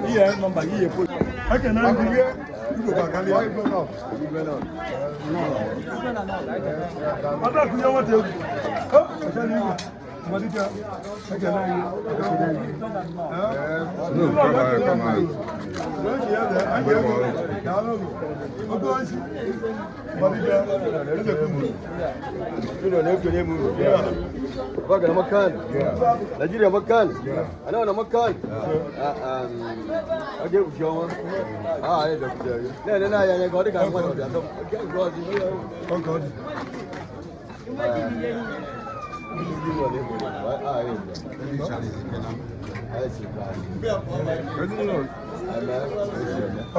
Ihe nọmba gị ihe post. Ekene ndị Igbo gbakalịa. Adakunye nwata egwu. Ọchala igwe. Amadike, ekene gị. Ekene gị. Baga na makan. Nigeria makan. Ana na makan. Oge ekpuchi ọnwa. Ah, anyị bịakwutere gị. Na-ene na anya ka ọ dị ka mmadụ ọbịa. Oge nke ọzọ. Ọka ọ dị.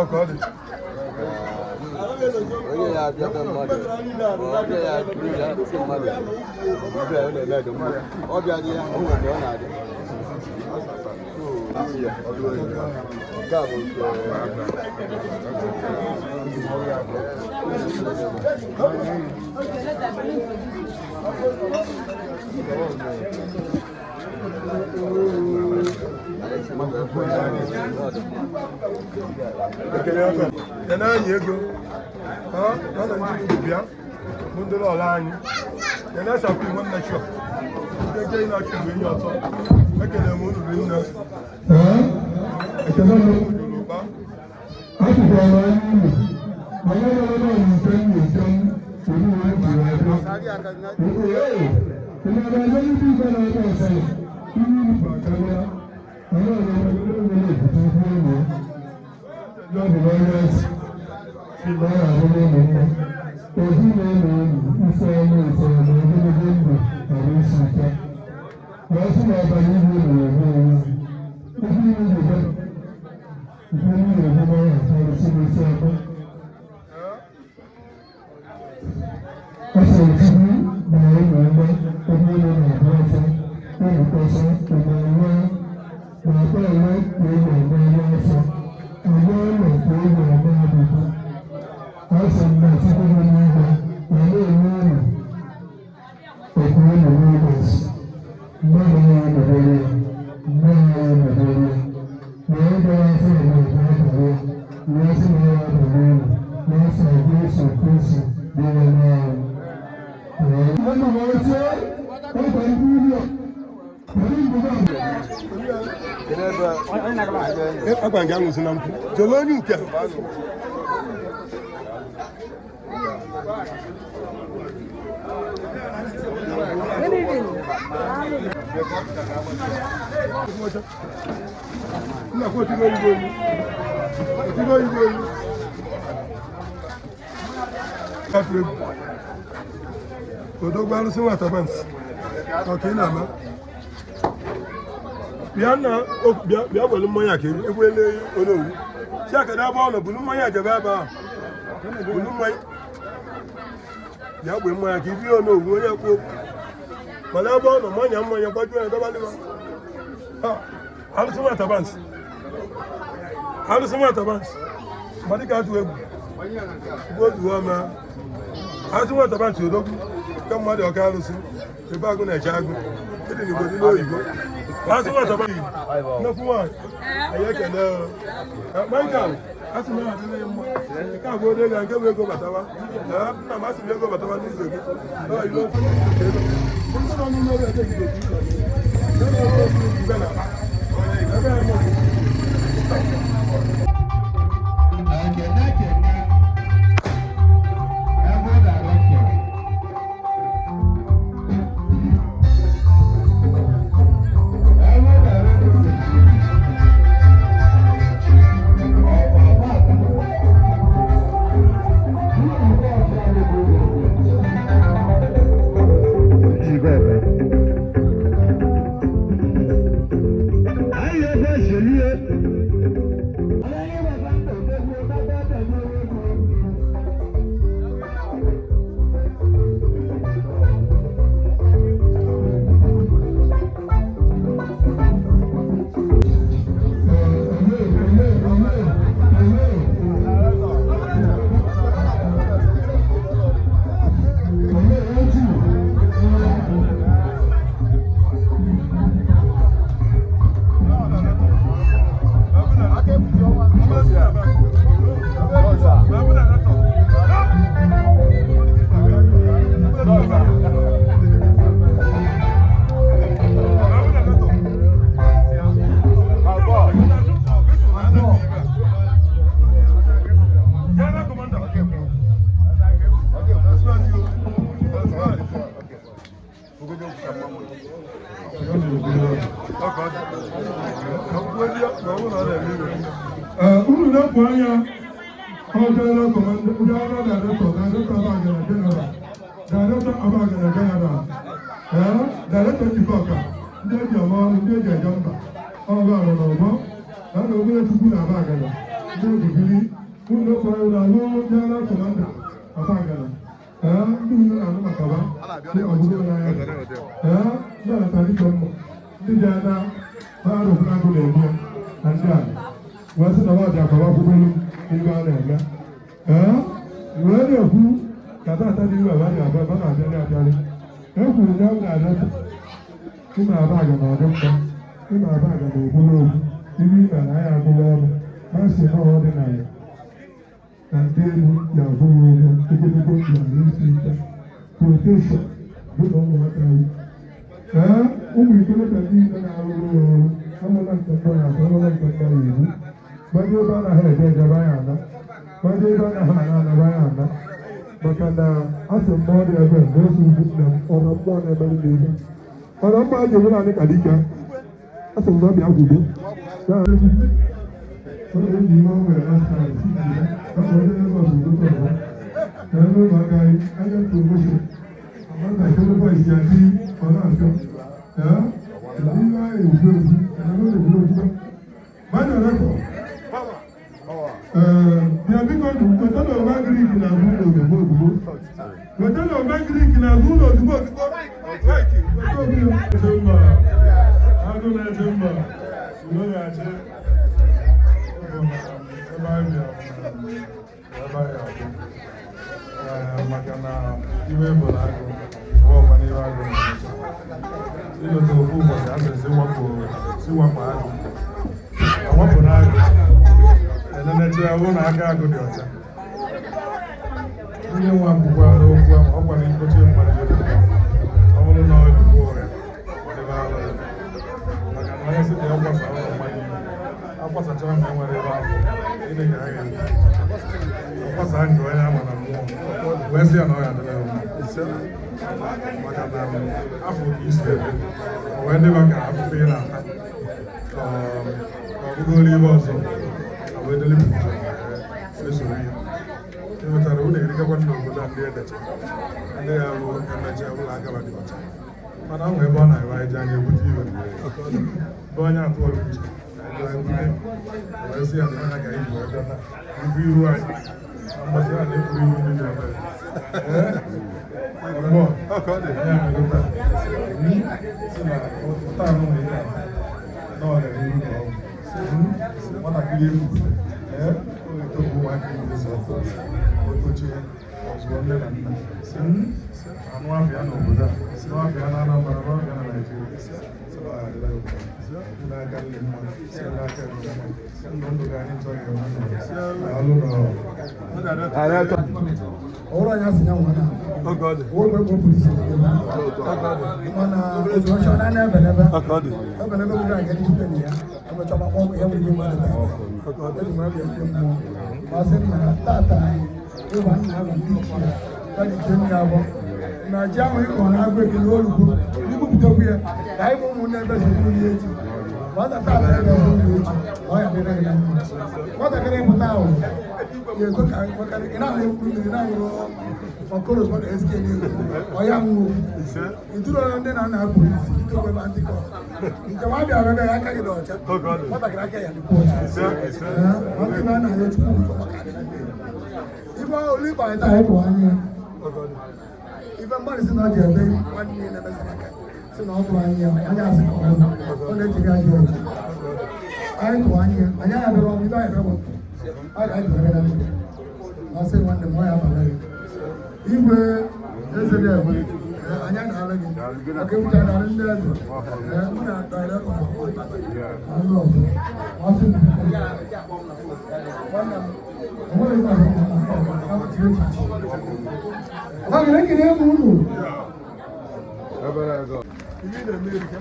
Ọka ọ dị. Onye ya abịa be mmadụ, ma onye ya buru ya si mmadụ, ibe ọ na-eme dị mma. Ọ bịa dị ya, o nwere mgbe ọ na-adị. Nke a bụ nke Ekele ọkọ. Kene anyị ego. Ha na ndị Igbo bịa. Bụ ndị lọọlọ anyị. Kene sakwu nwe nna chọ. Ndị eke na-achụ igwe enyi ọzọ. Ekele m unu rinne. Ekele m unu Yoruba. Agwa nke aṅụsị na nkwụ. Jere onye uke. Nna kwa otigo oyibo oyi. Otigo oyibo oyi. Atụ egwu. Odogwu alụsị nwata bans. Ọ ka ị na-ama? Bịa na bịa bịa were mmanya ka egwuele onye owu. Si aka n'ebe ọ nọ bulu mmanya jebe ebe ahụ. Bulu mmanya. Bịa gbee mmanya ka ibie onye owu onye kwu okwu. Mana ebe ọ nọ mmanya mmanya gbajuo ya dọba lịba. Alụsị nwata bans. Alụsị nwata bans. Mmadụ ka atụ egwu. Gbuo ọma. Alụsị nwata bans odogwu. Nke mmadụ ọka alụsị. Ebe agụ na-eche agụ. Ịdị n'Igbo dị n'oyibo. Alụsị nwata bans. Nnukwu nwaanyị. Anyị ekele o. Michael, asị m adịla ya mma. Nke a bụ onye ga nke bụ ego batawa. Ee, nna m asị m ego batawa n'izu gị. Ọ ilu ofe ego. Ndị nọ n'ụlọ ọrụ ede gị otu ụzọ. Ndị nọ n'ụlọ ọrụ ebe na-akpa. Ebe a mụ. Ayé bá ṣèlú yẹ. Ee, unu na-apụ anya ọjọọ commander, general director, director Abagana general, director Abagana general, ee, director Njikọka, ndị eji ama ọrụ, ndị eji eje mba, ọrụ ahụ n'ọgbọ, na na obere Chukwu na Abagana, ndị ejibiri, unu na-apụ anya na alụ general commander Abagana, ee, ndị unu na-anụ maka ba, ndị ọgụgụ n'anya, ee, ndị anatara ike mmụ, ndị ji ada, ha arụkwara agụ na-egbu ya, na ndị ala wee sị na ọ dị akọrọ akwụkwọ n'ihe a na-eme. Ee, wee na-ekwu ka tata dị iwe ebe a ebe a na-abịarị abịarị. E kwuru na m na-abịa ịma aba aga na ọdị mma, ịma aba aga na okwuru okwu ihe ime na ya agụla ọnụ ma si na ọdịnala na ndị elu ya akwụghị ụgwọ ogologo ndụ na isi ike protection bụ na ụmụaka anyị. Ee, ụmụ ikorobịa niile na-arụrụ ya ọrụ amụla nke mgba ya atọ, amụla nke mgba ya egbu gbaje ebe anaghị eje eje ya ana, gbaje ebe anaghị ana ana ya ana, maka na asị mmụọ dị ebe na otu ugwu nna m ọrụ mmụọ na-emerụ m ihe ọrụ mmụọ ji ewere anyị ka dike asị m na ọ bịa gwugo ya onye ji ihe o nwere last time si ji ya maka onye Lagos udo ọzọ na ebe ụmụaka anyị anya promotion amata kelekwa isi adị ọ na-achọ ee ndị ihe anyị ekwu ekwu na ebe ekwu ekwu mmadụ rekọ. Ee, bịa biko, weta na ọba Grik na-agụ ụlọ ozugbo ozugbo, weta na ọba Grik na-agụ ụlọ ozugbo ozugbo. Mba, agụ na-eche mba, udo ga-achị bụ na ebe anyị bịara ebe anyị abụ. Ee, maka na iwe bụ na agụ bụ ọkwa n'ihe agụ na-eche ịlọta ofu ụbọchị a sịrị si wakpo agụ, awapụrụ agụ, elenecha ya bụrụ na aka agụ dị ọcha. Ndị nwa kwukwara okwu ahụ, ọ gwara ikpochi mmadụ ebubo, ọ bụrụ na ọ ebubo ụgha, ọ dịbe alụ ya, maka na onye sị na ya kwasa ụlọ mmadụ ibe akwasachara ma e nwere ebe afọ gịnị ka a ga-eme akwasa nke onye ama na mmụọ wee sị ya na ọ ya adịla ya mma, maka na afọ ka isi ebe o wee dịba ka afụfụ ị na-ata ka ọ bụgoro ibe ọzọ a wee delibu esoro ihe ịghọtara unu erikakwa n'obodo a ndị edecha ndị ya bụ emecha ụlọ akaba dị ọcha, mana ọ nwee ebe ọ na-ewe anyị ji anya ebute iwe bụ onye atụọrọ uche ebute wee sị ya na ya ka anyị ji wee bịa taa ibu iru anyị na mgbasị a na-ekwuru iru ndị dị ebere. Ee, mgbe ya mere taa si na ụta anụ na ihe na ọganihu ka ọ bụ nwatakịrị egwu. Ee, o etopụ ụmụaka ibu ụzọ otochie ọzụọ nne na nna anụ afịa n'obodo a, anụ afịa na Anambra, anụ afịa na Naịjirịa. Sị na ọ ga-adịla ya obodo n'aka nne mma, si n'aka ebe mma, ndụ ndụ ga anyị nchọ ga-eme. Daalụ nọ. Ọhụrụ anyị asị ya nwa na owó pé polisi lè dé mana otu ọchọ na na ebelebe ebelebe bụ na nke ndị ya emecha ọgbakpọ ya nwere ihe mmadụ na eji nwa bịa ndị mmụọ ma sị na tata ịgwa nna agwa ndị ichie ka ji jee nri abụọ na ji ahụ ịkọ na agụ ekele olugbo ibupụtakwu ya ka anyị bụ ụmụnne ebe si nri echi nwata tata ebe si nri echi ọ ya dịrị gị na mma. Nwatakịrị pụta ahụ ya ego ka nwakarị ị na-ahụ ekwu mmiri na-ahụrụ ọkọrọs mmadụ SK n'ego ọ ya nwụ okwu iduru ndị na nna polisi idokwe ebe antịkọ nke nwa bịara ebe ya aka gị dị ọcha, nwatakịrị aka ya dịkwa ọcha. Ee, nwatakịrị a na-arịọ Chukwu bụ maka ife olu ịkpa anyị taa ịpụ anya ife mmadụ si na ọ ji ebe nwanne ya na-emesara aka si na ọ tụrụ anya ya anya asị ka ọ bụ ọ na-ejiri ajọ ọjị anyị tụrụ anya ya anyị abịara ọnwụ ife anyị bịara a ga-ajụ ebe na ndụ ma sị nwanne m ọ ya abalị gị igwe eze dị egbe. Ee, anyị na-alụ gị maka ebucha na ndị eze. Ee, mụ na director alụ ọzọ ọ sị m nwanne m o nwere ife ọzọ m na-akọ, ọ bụ echiche ọ ga-ekele m unu. Ihe ị na-eme erika.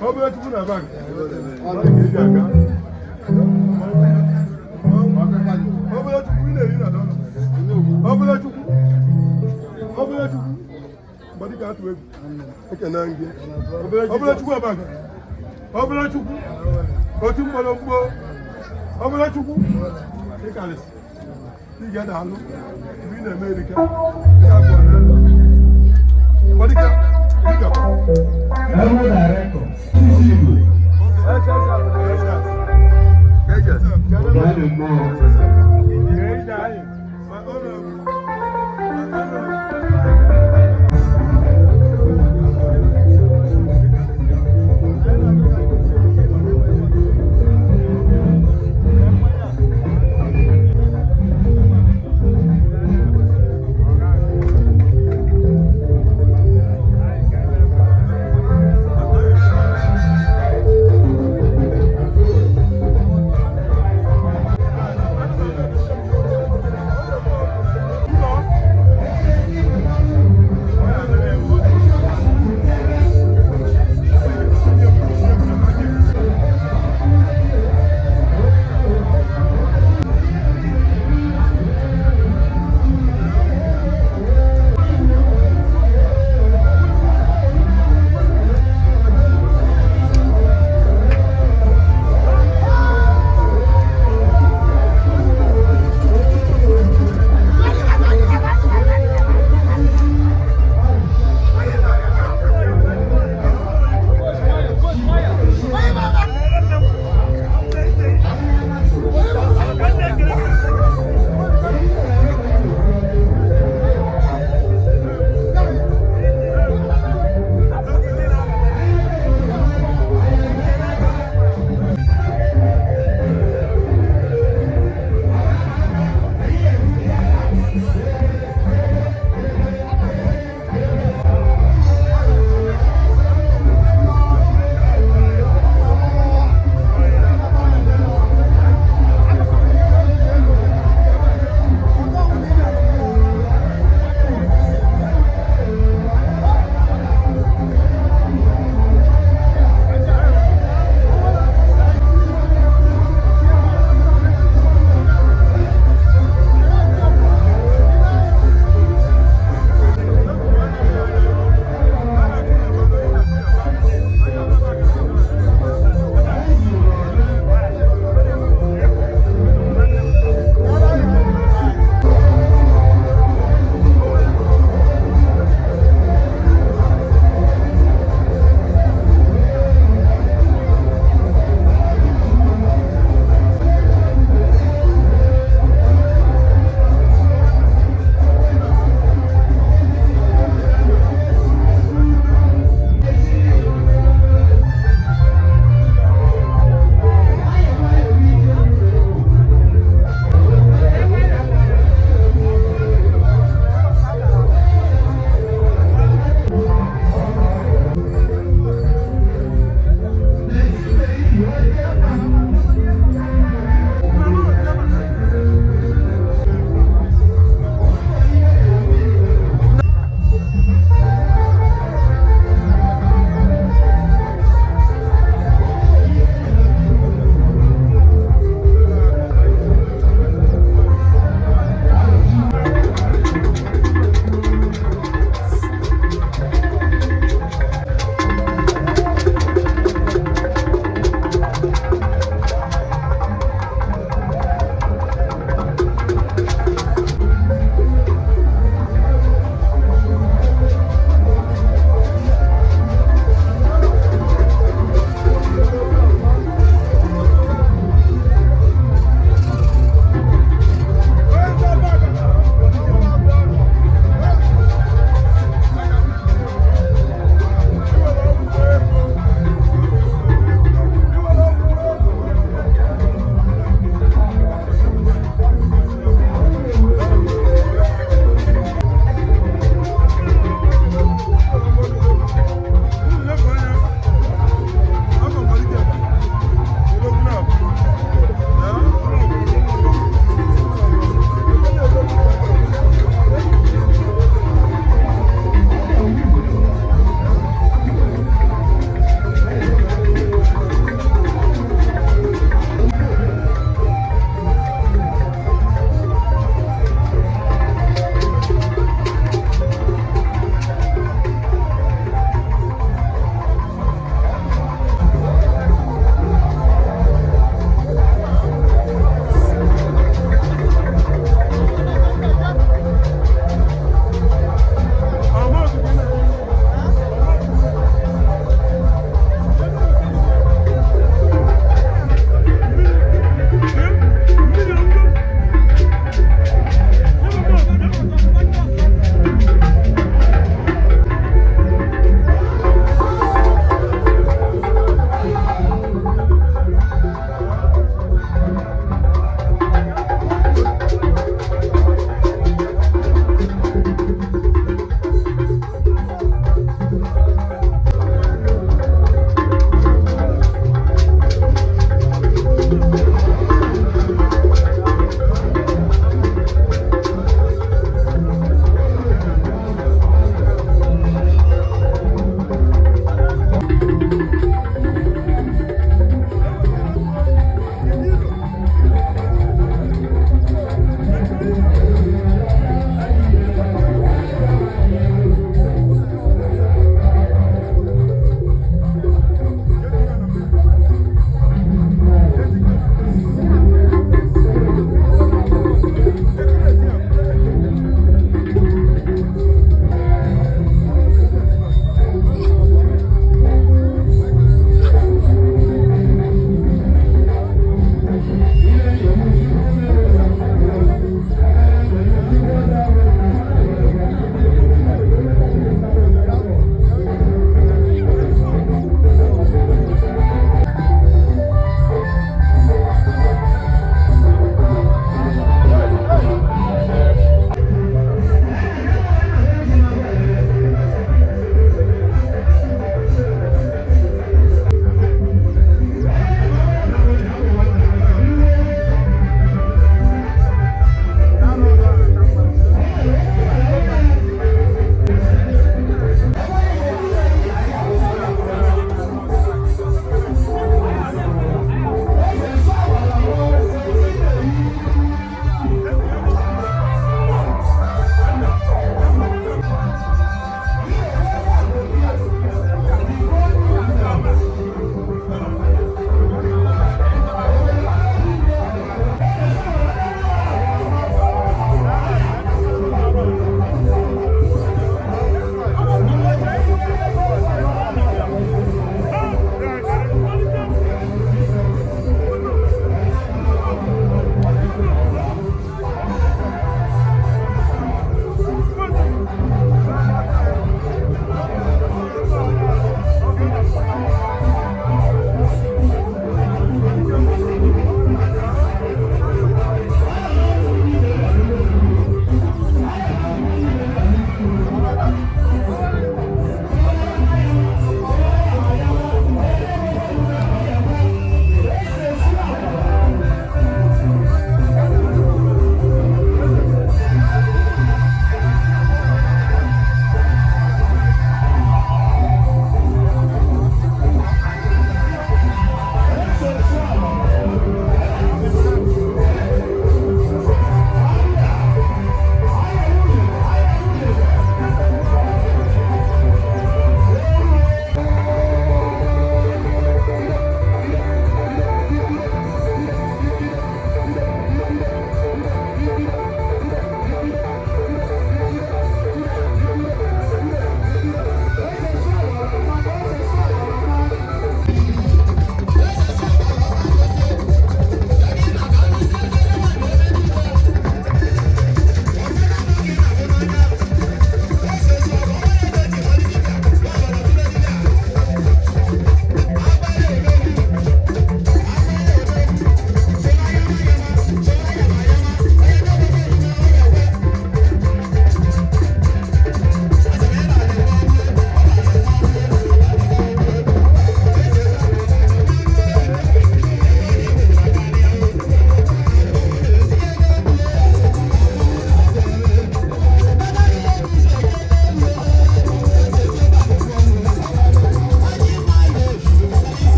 Ọ bụrụ Chukwu na bank, ọ dị ka eji aga. Ọ bụrụ Chukwu ị na-eri na dọla. Ọ bụrụ Chukwu. Ọ bụrụ Chukwu. Mgbadike atụ egwu. Ekene gị. Obere Chukwu abaga. Obere Chukwu. Otu mgbọrọgwụ. Obere Chukwu. Ịkarịsị. Ị ga-ada alụ. Mgbe ị na-eme erika. Ị ga-abụ ọdịnala. Mgbadike. Ịga.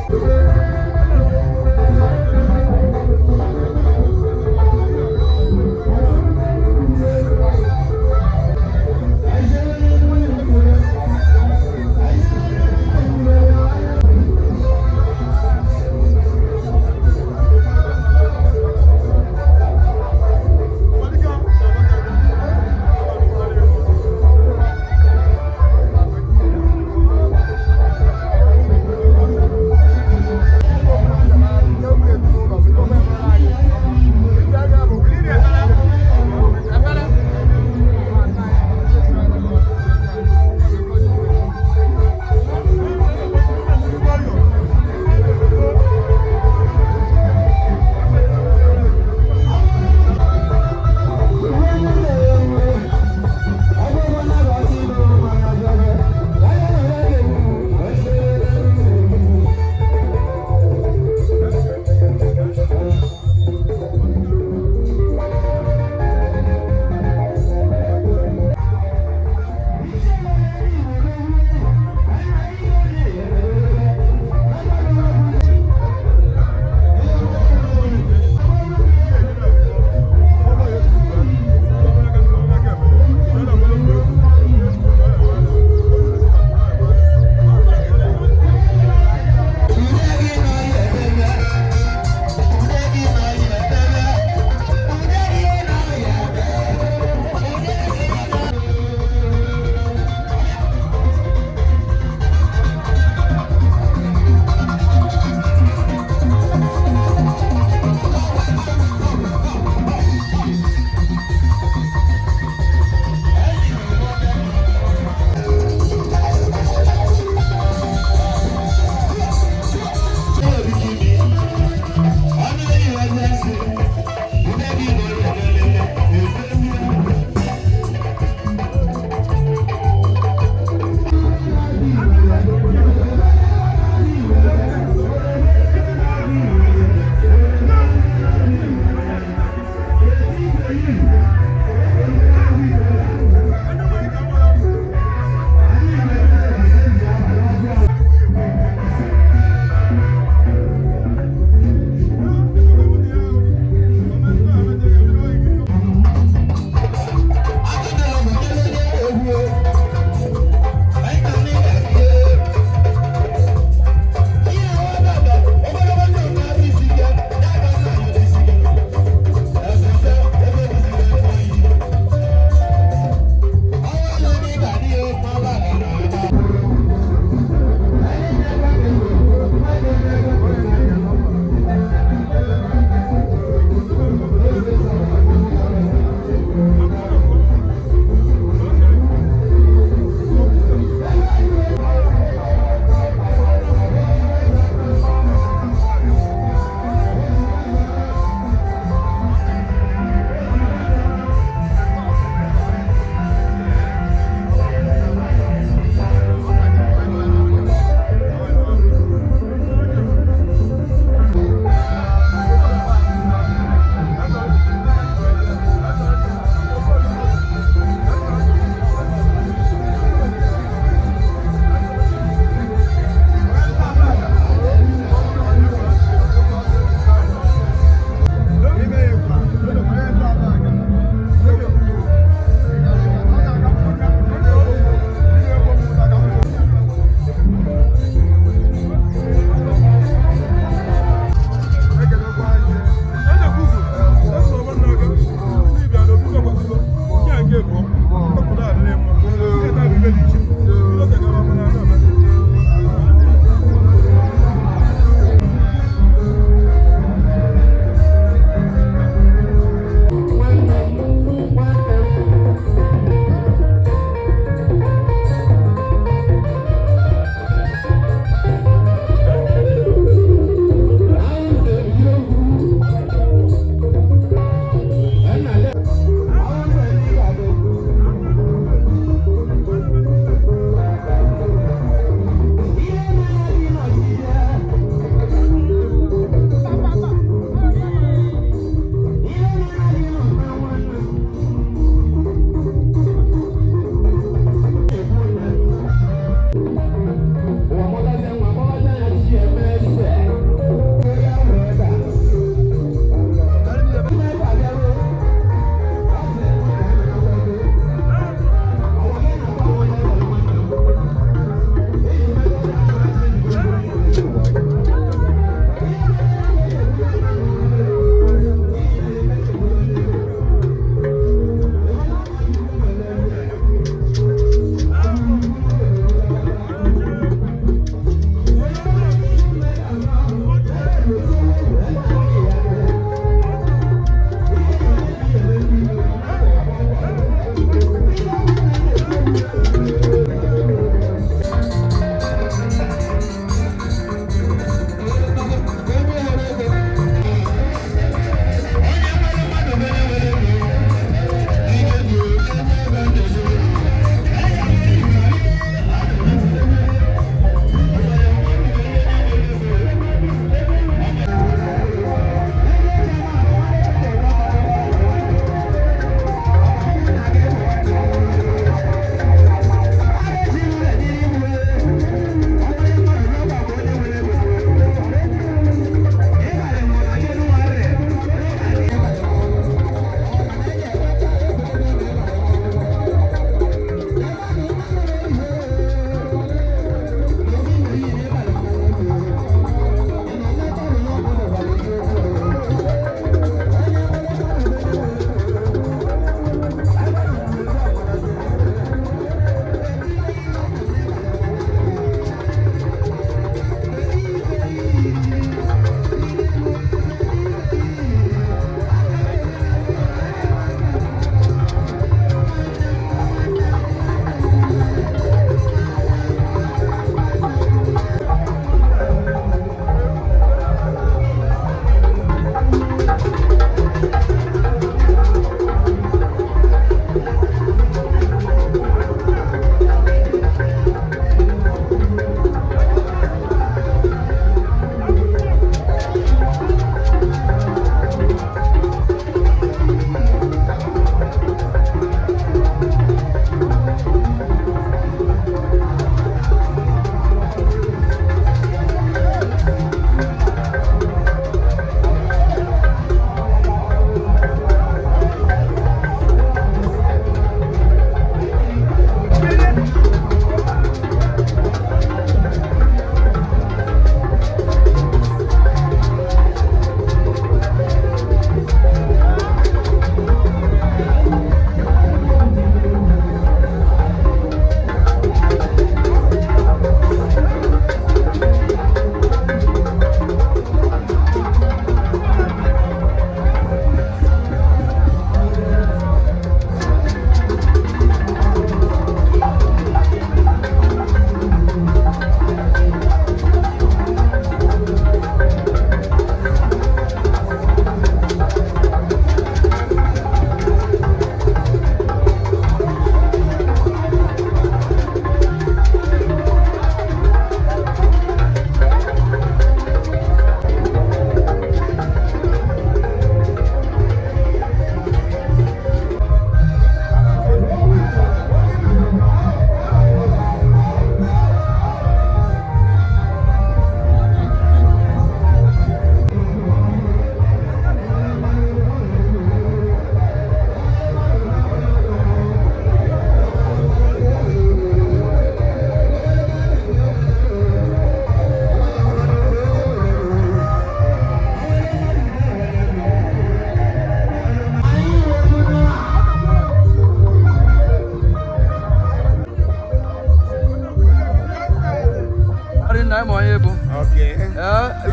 Thank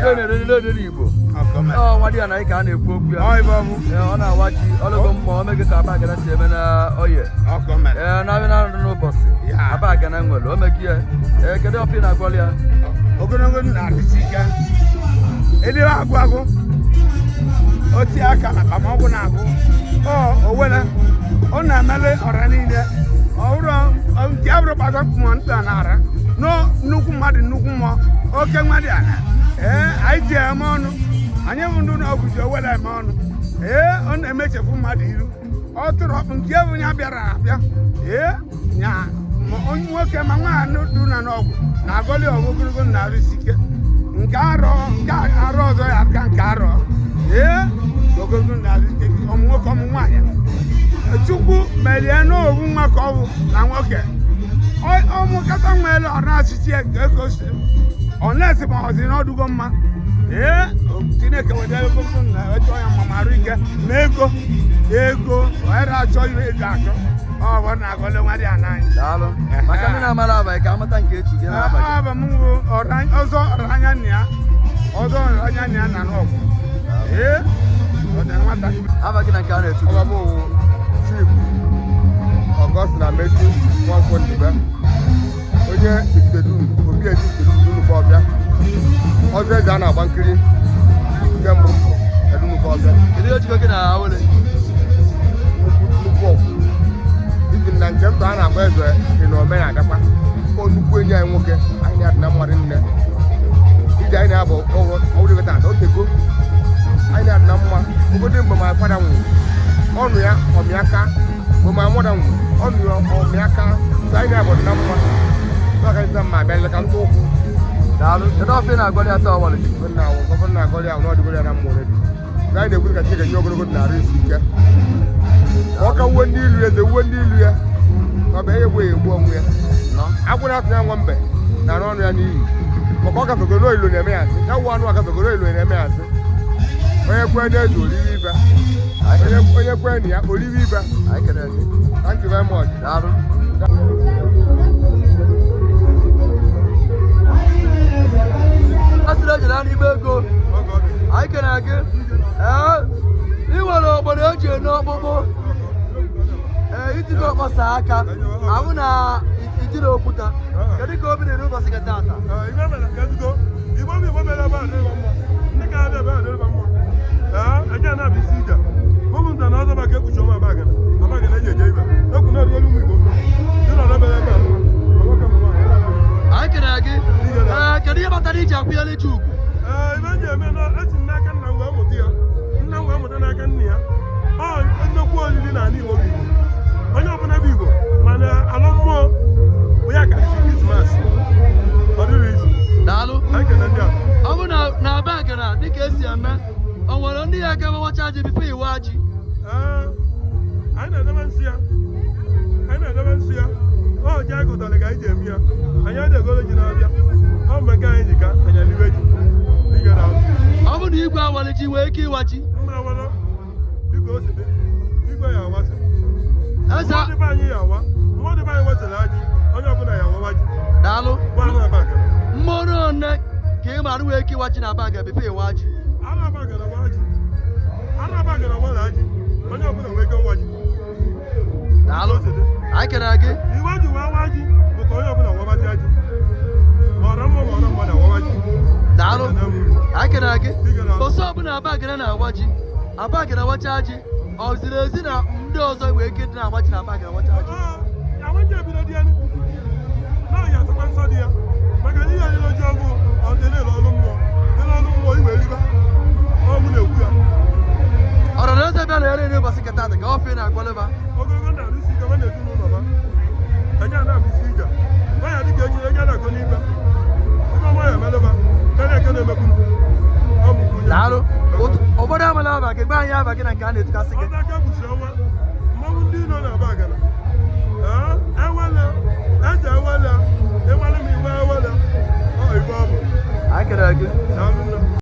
Ndị na-ere n'elu Igbo. Ọ nwa di ya na anyị ka a na-ekwu okwu ya. Ee, ọ na-awa ji ọlụgo mmụọ omege ka Abagana si eme na oye. Ee, na-abịa na arụ n'ụbọchị Abagana nwere omege ya. Ee, kedu ọfụ ị na-agwọrọ ya? Ogologo ndụ na-adịsi ike, eliwe agụ agụ oti aka na akpamọgwụ na-agụ ọ owele ọ na-emele ọra niile ọhụrụ nke abụrụ kpata mmụọ nta na ara nọ nnukwu mmadụ, nnukwu mmụọ, oke mmadụ ala. Ee, anyị ji eme ọnụ, anyị bụ ndị ụlọ ọgwụ ji owele eme ọnụ. Ee, ọ na-emechefu mmadụ iru ọ tụrụ ọkpụ nke bụ ya bịara abịa. Ee, nya ma onye nwoke ma nwaanyị dị na n'ọgwụ na-agọli ọgwụ ogologo na arụsi ike nke arọ nke arọ ọzọ ya aka nke arọ. Ee, ogologo na arụsi ike ọmụ nwoke ọmụ nwaanyị Chukwu merie n'owu nwa ka ọ bụ na nwoke ọmụkata nwere ọ na-asịchi ya ka eko si ọ na-esi ma ọzi na ọdụgo mma. Ee, Chineke weta ogologo na echọ ya mma ma arụ ike ma ego ego were achọ ihe ego achọ ọ bụ na agọle nwa dị anaghị. Daalụ. Maka ndị na-amara abalị ka amata nke echi gị n'abalị. Aba m bụ ọzọ ọranya nna ya, ọzọ ọranya nna ya na n'ọgwụ. Ee, ọ dị nwata. Aba gị na nke a na-etu gị. Ọba bụ Chief Augustine Amechi Nwankwo Ndibe, onye Ifitedunu, obi ezi Ifitedunu Dunukọfịa, ọzọ eze a na-agba nkiri nke mbụ na Dunukọfịa. Kedu ihe jikọ gị na Awele? Nnukwu nnukwu ọgwụ ibi na nke mba a na-agba eze dị na ome na-agakwa ọ nnukwu enyi anyị nwoke, anyị na-adị na mmadụ nne ije anyị na-abụ ọrụ tata otego anyị na-adị na mma obodo. Mgbe ma fada nwụrụ ọnụ ya ọmịaka, mgbe ma mọda nwụrụ ọnụ ya ọmịaka, so anyị na-abụ dị na mma. So aka ndị mma abịa nleka ntụ ụkwụ. Daalụ. Kedu ọfụ ị na-agwara ya taa ọwalị? Gọvanọ ahụ, gọvanọ agọrị ahụ na ọdịgoro ya na mma oredi. So anyị na-ekwu ka Chineke nye ogologo na arụ isi ike ka ọ ka wuo ndị ilu ya, eze wuo ndị ilu ya ka ọ bụ egbu ya egbu onwe ya. Nọ. Agwụ na-atụ ya nwa mbe na arụ ọnụ ya n'iyi maka ọ gafegoro ilo na-eme ya asị ya wụ anụ agafegoro ilo na-eme ya asị onye kwee na-eji oliwe ibe onye onye kwee na ya oliwe ibe. Anyị kelere gị. Thank you very much. Daalụ. A sịrị ejela n'ime ego. Anyị kelere gị. Ee, ị nwere obodo eji ene ọkpụkpụ. Ee, itigo ọkpọsa aka. Ahụ na ijiri okwuta. Kedu ka obi dị n'ụbọchị nke taata? Igwe mere ka ezigbo Igbo bụ Igbo mere ebe a dịrịba mma, ndị ka abịa ebe a dịrịba mma. Ee, eje na-abụ isi ije ụmụ nta na ọzọ maka ekpuchi ọnwa Abagana Abagana eji eje ibe ekwu na ọdịgolu ụmụ Igbo mma dị na ọdọbere ebe a mma ma nwoke ma nwaanyị ya na-abụ. Anyị kelere gị. Ee, kedu ihe kpatara iji akwụnyere ji ugwu? Ee, ibe m ji eme na esi m n'aka nna m wee mụta ya, nna m wee mụta n'aka nna ya. Ọ nnukwu oriri n'ala Igbo bụ Igbo, onye ọbụla bụ Igbo mana alụ mmụọ bụ ya karịsị Krismas ọ dịrị izu. Daalụ. Anyị kene ndị a. Ọ bụ na na Abagana dịka esi eme, o nwere ndị ya ga-ewewacha ji bifo iwa ji? Ee, anyị na-edebe nsị ya, anyị na-edebe nsị ya. Ọ ji anyị gụtara ka anyị ji eme ya, anyị adịghị egolo ji na-abịa. Ọ mgbe nke anyị ji ka anyị eliwe ji dịga na Ọ bụ na igwe awali ji nwee ike ịwa ji? Mma awara dịka o si dị, igwe ya awasị. Eze. Mmadụ be anyị ya awa, mmadụ be anyị wetara ji, onye ọbụla ya awawa ji. Daalụ. Gwa ahụ Abagana. Mmanụ one ka ị mara nwee ike ịwa ji na Abagana bifo iwa ji? Ara Abagana wa ji, ara Abagana wara ji, onye ọbụla nwee ike nwa ji. Daalụ. O si dị. Anyị kelere gị. Iwe ji wee wa ji bụ ka onye ọbụla wabacha ji, ma ọra mma ma ọra mmadụ awawa ji. Daalụ. Anyị kelere gị. Dịga na Oso ọbụla Abagana na-awa ji, Abagana wacha ji, ọ ziri ezi na ndị ọzọ nwee ike ịdị na-awa ji na Abagana wacha ji? Àwọn jẹ́ ebido dị elu náà yàtọ̀ nsọ dị ya maka na ihe anyịla ji ọgwụ ọ dị n'elu ọnụ mmụọ dị n'ọnụ mmụọ iwe riba ọ mụ na-ekwu ya. Ọra na eze bịa na ere n'ụbọchị nke taata ka ọ fee na-agwaleba. Ogologo na arụsi ike ma na ezinụlọ ba enye na-abụ isi ije nwaanyị dịka ejiri enye na-akọ n'ibe ebe nwaanyị emeleba karịa nke na-emekwuru ọ mụkwụ ya. Daalụ. Ụfọdụ amala aba gị, gba anyị aba gị na nke a na-etukasị gị. Ọta aka kpuchiri ọnwa mmanwụ ndị nọ na Abagana. Ee, ewele eze ewele ewele m iwe ewele ọ iwe ọ bụ. Anyị kelere gị. Daalụ nne m.